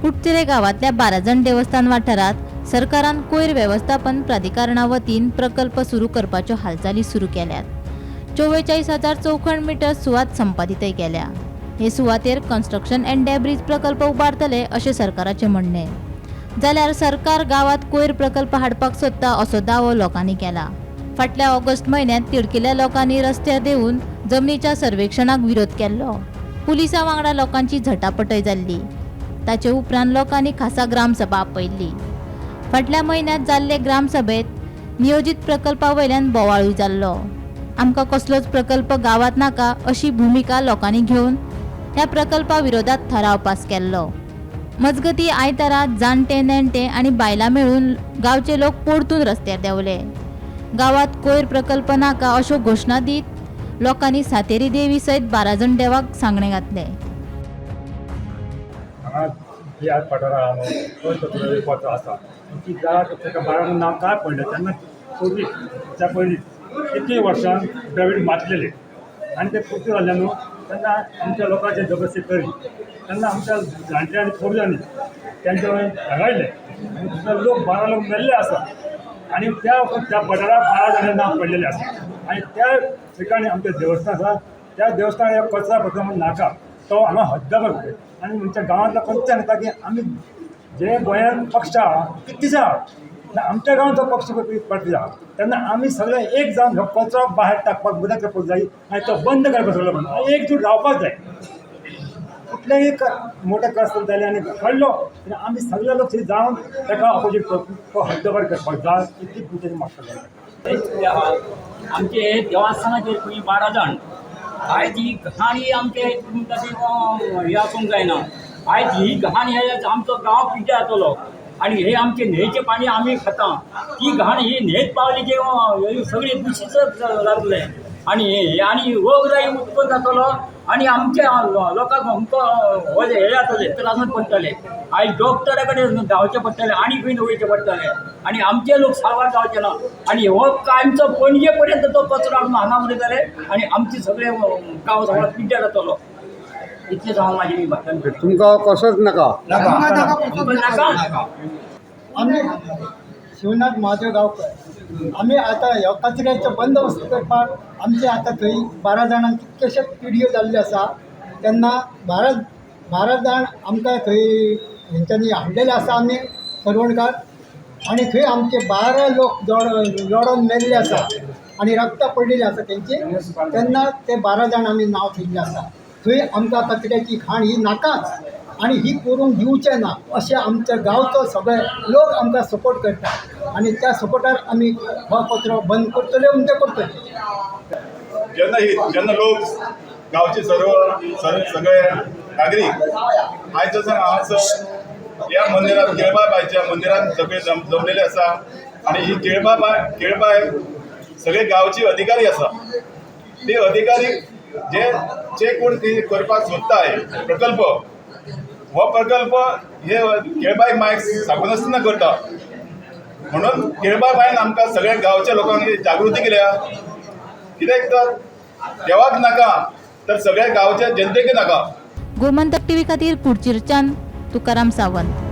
कुडचडे गांवांतल्या बाराजण देवस्थान वाठारांत सरकारान कोयर वेवस्थापन प्राधिकरणा वतीन प्रकल्प सुरू करपाच्यो हालचाली सुरू केल्यात. 44,000 चौखण मिटर सुवात संपादितय केल्या. हे सुवातेर कन्स्ट्रक्शन अँड डेब्रीज प्रकल्प उबारतले अशें सरकाराचें म्हणणें जाल्यार सरकार गांवांत कोयर प्रकल्प हाडपाक सोदता असो दावो लोकांनी केला. फाटल्या ऑगस्ट म्हयन्यांत तिडकिल्ल्या लोकांनी रस्त्यार देंवून जमनीच्या सर्वेक्षणाक विरोध केल्लो. पुलिसां वांगडा लोकांची झटापटय जाल्ली. ताचे उपरांत लोकांनी खासा ग्रामसभा आपयल्ली. फाटल्या म्हयन्यांत जाल्ले ग्रामसभेत नियोजीत प्रकल्पा वयल्यान बोवाळूय जाल्लो. आमकां कसलोच प्रकल्प गांवांत नाका अशी भुमिका लोकांनी घेवन ह्या प्रकल्पा विरोधात थाराव पास केल्लो. मजगती आयतारा जाणटे नेणटे आनी बायलां मेळून गांवचे लोक परतून रस्त्यार देंवले. गांवांत कोयर प्रकल्प नाका अश्यो घोशणा दीत लोकांनी सातेरी देवी सयत बाराजण देवाक सांगणे घातले. हांगा जी आज पठार आहा न्हू तो कचरो पत्र आसा ती जाग ताका बारा नांव काय पडलें तेन्ना पूर्वी त्या पयलीं कितलीं वर्सां द्रवीड मातलेले आनी ते पुर्ती जाल्ले न्हू तेन्ना आमच्या लोकांचे जबरदस्ती करी तेन्ना आमच्या जाणट्यांनी आनी पुर्वजांनी तेंच्या वयर झगडले आनी दुसरे लोक 12 लोक मेल्ले आसा आनी त्या वखत त्या पठाराक 12 जाणां नांव पडलेलें आसा. आनी त्या ठिकाणी आमचें देवस्थान आसा, त्या देवस्थान कचरा पत्र म्हणून नाका तो हांगा हद्दपाक जाय. आनी आमच्या गांवांतलो खंयच सांगता की आमी जे गोंयांत पक्ष आहा कितलेशे आहा, आमच्या गांवांत तो पक्ष पडटा आहा तेन्ना आमी सगळे एक जावन हो कचरो भायर टाकपाक बंद करपाक जाय आनी तो बंद करपाक सगळो बंद एकजूट रावपाक जाय. कुठलेही मोठे कष्ट जाले आनी घडलो जाल्यार आमी सगळे लोक थंय जावन ताका ऑपोजीट तो हद्दपार करपाक जाय इतली तुमच्यानी मागता. आमचे हे देवस्थानाचेर खंय 12 जाण आयज ही घाण ही आमचे म्हणटा ती हे आसूंक जायना. आयज ही घाण हे आमचो गांव पिड्ड्यार जातलो आनी हे आमचे न्हंयचें पाणी आमी खाता, ती घाण ही न्हंयेत पावली की सगळी दुशीत जातलें आनी आनी रोगराई उत्पन्न जातलो आनी आमच्या लोकांक अमको हो हे जातले त्रासान पडटले. आयज डॉक्टरा कडेन धांवचें पडटलें आनी खंय वयचें पडटलें आनी आमचे लोक साल्वार जावचे ना. आनी हो कायमचो पणजे पर्यंत तो कचरो हाडून हांगा उडयतले आनी आमचे सगळे गांव सगळो पिड्ड्यार जातलो. इतलेंच हांव म्हाजें भाशण करता. तुमकां कसोच नाका. नाका. आमी शिवनाथ महादेव गांवकर. आमी आतां ह्या कचऱ्याचो बंदोबस्त करपाक आमचे आतां थंय 12 जाणांक कितकेशेच पिडयो जाल्ल्यो आसा. तेन्ना 12 जाण आमकां थंय हेंच्यांनी हाडलेले आसा आमी सरवणकार आनी थंय आमचे 12 लोक लडोन मेल्ले आसा आनी रक्त पडलेले आसा तेंचे. तेन्ना ते 12 जाण आमी नांव थेयल्लें आसा. थंय आमकां कचऱ्याची खाण ही नाकाच आनी ही करूंक दिवचें ना अशें आमच्या गांवचो सगळे लोक आमकां सपोर्ट करता आनी त्या सपोर्टार आमी हो कचरो बंद करतले म्हणजे करतले. जेन्ना जेन्ना लोक गांवचे सर्व सगळे नागरीक आयज जसो हांगासर ह्या मंदिरात केळबाबायच्या मंदिरात सगळे जमलेले आसा आनी ही केळबाय सगळे गांवचे अधिकारी आसा. ते अधिकारी जे जे कोण ती करपाक सोदताय प्रकल्प, हो प्रकल्प हे केळबाय मायक सांगून करता म्हणून केळबाय बायन आमकां सगळ्या गांवच्या लोकांक जागृती केल्या. कित्याक तर देवाक नाका तर सगळ्या गांवच्या जनतेक नाका. गोमंतक टीव्ही खातीर कुडचिरच्यान तुकाराम सावंत.